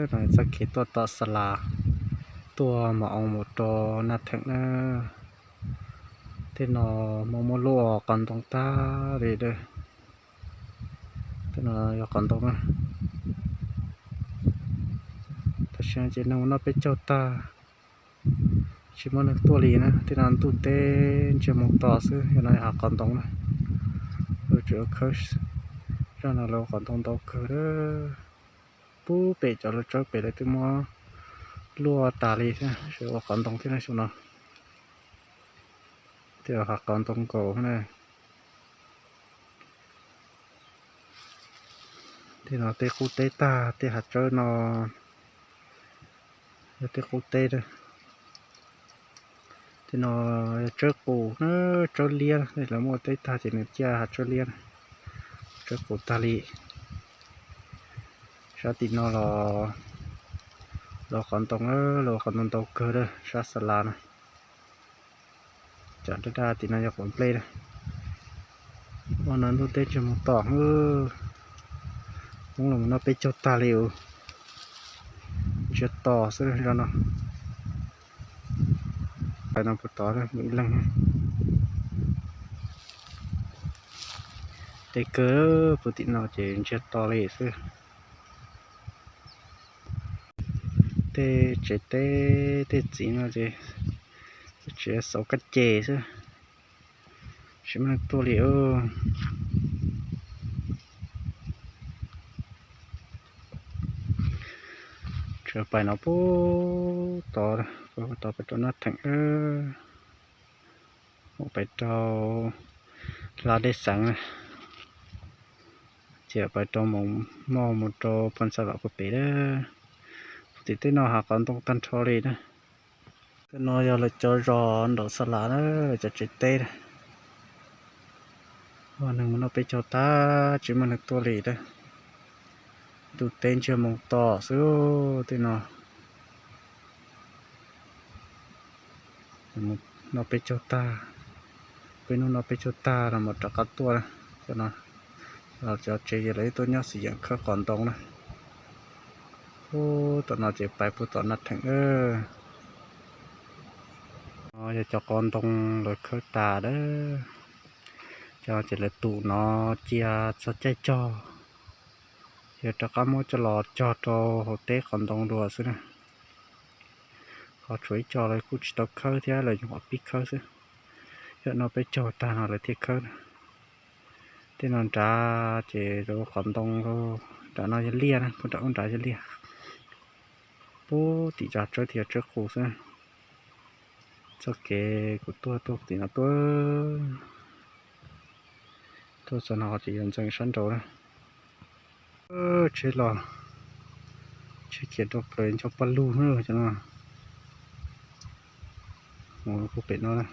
Txoj kev tuaj tom xa las, tuaj mos oo mus rau Naj Theem na. Tej no muaj muab luaj qhov ntoo tag li lawm. Tej no yog qhov ntoo na. Tam sim no ces neeg mus noj peb caug tag, tsis muaj neeg tuaj li na. Tej no ntuj teb ntsiag moo to xwb, yog no yog hav qhov ntoo na. Lawv tseem ua khawb, zaj no lawv ua qhov ntoo ntau kawg lawm. Pub pem cov lawv tsawb pem lawv twb muab luaj tas li thiab, ua qhov ntoo thiab na xyoo no. Tej hav qhov ntoo nkaus na. Tej no tej qub teb tag, tej hav tsawb no yog tej qub teb. Tej no yog tsawb qus na, tsawb liab, lawv muab teb tag ces nws ciaj hav tsawb liab na. Tsawb qus tag li. Sab tim no los lawv qhov ntoo, lawv qhov ntoo ntau kawg lawm sab xa las na. Cov daj daj tim no yog quav nplej na. Ua no ntuj teb ntsiag moo to, Hmoob los noj peb caug tag li us. Ntsiag to xwb zaj no. Pais no puag tod mus ib leeg. Tej kawg puag tim no ces ntsiag to li xwb. Tej tsev teb tej txiv no ces tsev xauv kab ces xwb, tsis muaj neeg tuaj li. Tseem pais no puag tod, tod pais rau Naj Theem, mus pais rau Hla Dej Xeev na, ces pais rau Moos Moj mus rau Phoo Xa Vam puag pem na. Puag tim tej no hav qhov ntoo tag nrho li na. Tej no yog lawv cov zos nraum xa las na, lawv cov tsev teb na. Ua neeg mus noj peb caug tag tsis muaj neeg tuaj li na. Ntuj teb ntsiag moo to xwb tej no. Noj peb caug tag, peb hnub noj peb caug tag no mam rov qab tuaj na. Cov no, cov tsev ces lawv tuaj nyob xis yeem khawb qhov ntoo na. Ub, tom no ces pais puag tom Naj Theem. No yog cov qhov ntoo lawv khawb tas lawm. Cov ces lawv tum no cia txog caij cog, yog rov qab muab coj los cog rau hauv teb qhov ntoo dua xwb na. Ho tshuav ib co lawv kuj tsis tau khawb thiab, lawv nyuam qhuav pib khawb xwb. Yog noj peb caug tag no lawv thiaj khawb na. Tej no nrad ces lawv ua qhov ntoo, nram no yog liaj na, puag nram ub nrad yog liaj. Puag tim cov tsawb tias tsawb qus xwb. Txoj kev kuv tuaj tuaj tim no tuaj, tuaj txog no ces yuav ntxeev sab nraud na. Tsheb los, tsheb khiav rau plaws nco paj lug na cov no. Mus puag pem no na.